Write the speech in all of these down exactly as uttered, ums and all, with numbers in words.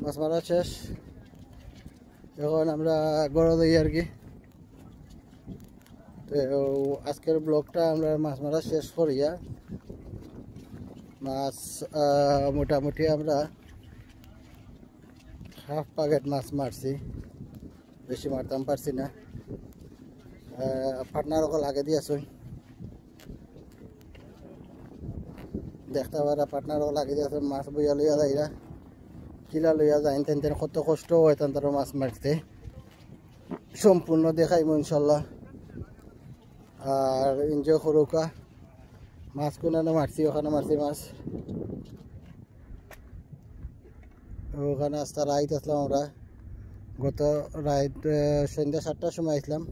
মাছ মারা শেষ, এখন আমরা ঘরো যাই আর কি। তো আজকের ব্লগটা আমরা মাছ মারা শেষ করিয়া, মাছ, আহ, মোটামুটি আমরা হাফ প্যাকেট মাছ মারছি, বেশি মারতাম পারছি না। পার্টনার অকল আগেদি আছইন, দেখতা পাররা পার্টনার অকল আগেদি আছইন, মাছ বইয়া লইয়া যাইরা, কিলা লইয়া যাইন, তেন তেন কত কষ্ট অয় তান তারা মাছ মারতে, সম্পূর্ণ দেখাইমু ইনশাল্লাহ। আর এনজয় করুক্কা, মাছ কোনানো মারছি, অখানো মারছি মাছ। অখানো আস্তা রাইত আছলাম আমরা, গত রাইত, আহ, সন্ধ্যা সাতটার সময় আইছলাম।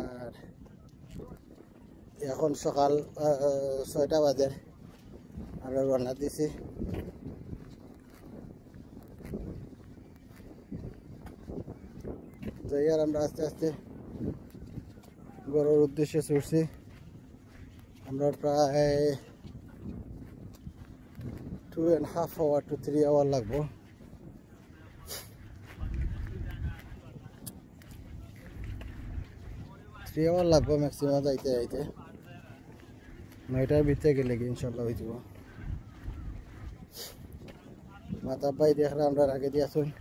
আর এখন সকাল, আহ, ছয়টা বাজে, আমরা রওনা দিছি। যাই আর আমরা আস্তে আস্তে ঘরর উদ্দেশ্যে ছুটছি। আমরা প্রায় two and half hour to three hour লাগবো। Three hour লাগবো maximum যাইতে আইতে। নয়টার ভিতরে গেলে কি ইনশাল্লাহ অই যাইবো। মাতা ভাই দেখরা আমরা আগেদি আছইন।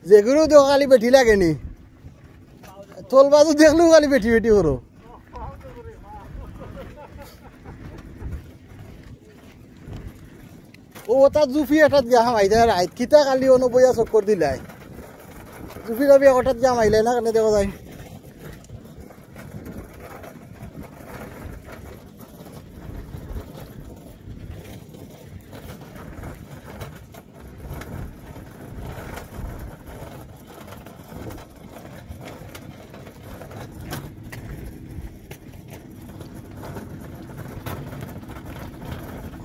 যেগুলো তো খালি বেটি লাগেনি, তলবাজু দেখলেও খালি বেটি বেটি করো। ও, ওটা জুফি এটাত গিয়া হামাই যায় রাইত। কিতা কালি অনো বইয়া চক্কর দিলাই। জুফি যাবি একটাত গিয়া হামাইলাই না, কেনে দেখো যাই।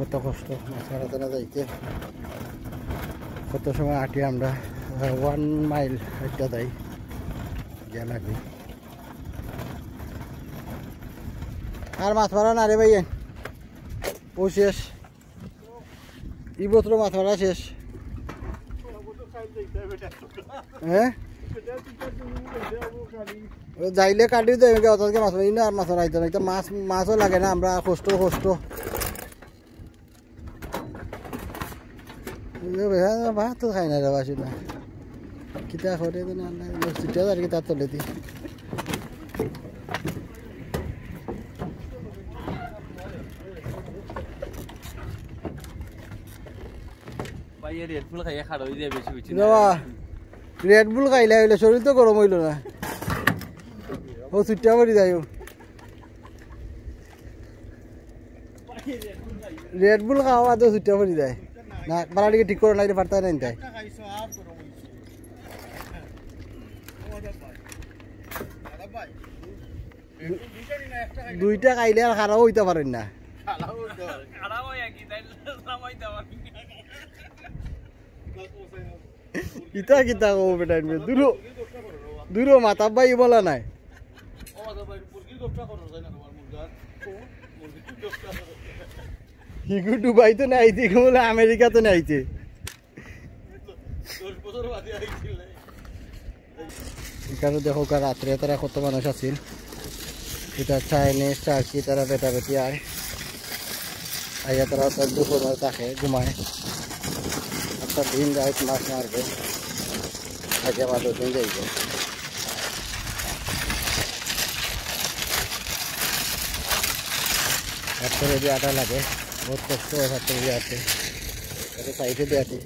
কত কষ্ট মাছ মারাত না যাইতে, কত সময় আটি আমরা, আহ, one mile একটা যাই, গিয়া লাগি। আর মাছ মারা না রে ভাই, ও শেষ। ই বছর মাছ মারা শেষ। হ্যাঁ? ও যাইলে কাটিও তো এমনি অতকে মাছ মারি না, আর মাছ মারা আইতো না। ইতা মাছ, মাছও লাগে না, আমরা কষ্ট, কষ্ট। এ বেটা, ভাত তো খাই না রে, বাসি না। কিতা করে তো না, না, না, ছুটে আর কি তার তলে দি। ভাই, এ Red Bull খাইয়া খাড়া অই যায় বেশি, বুঝছি না? বাবা, Red Bull খাইলে অইলে শরীর তো গরম অইলো না। ও ছুট্টা পড়ি যায় ও। Red Bull খাওয়া বাদে ছুট্টা পড়ি যায়। না, বাড়াটিকে ঠিক করো না, এটা পারতায় না নিতায়। দুইটা খাইলে আর খাড়াও অইতা পারইন না। ইতা কিতা কও বেটা, ইনবে দূরো, দূরো মাতা ভাই বলা নাই। হিগু দুবাই তো নাই, হিগু বলে আমেরিকা তো নাই। এখানো দেখো, কাল রাত্রে তারা কত মানুষ আছিল। এটা চাইনিজ, টার্কি, তারা বেটা বেটি আয়। আইয়া তারা তার দুপুর বেলা থাকে, ঘুমায়। একটা দিন রাইত মাছ মারবে। আজ আবার দুদিন যাইব। হাত করে দিয়ে আটা লাগে, বহুত কষ্ট হয় হাত করে দিয়ে আটে। এটা সাইডে দিয়ে আটি।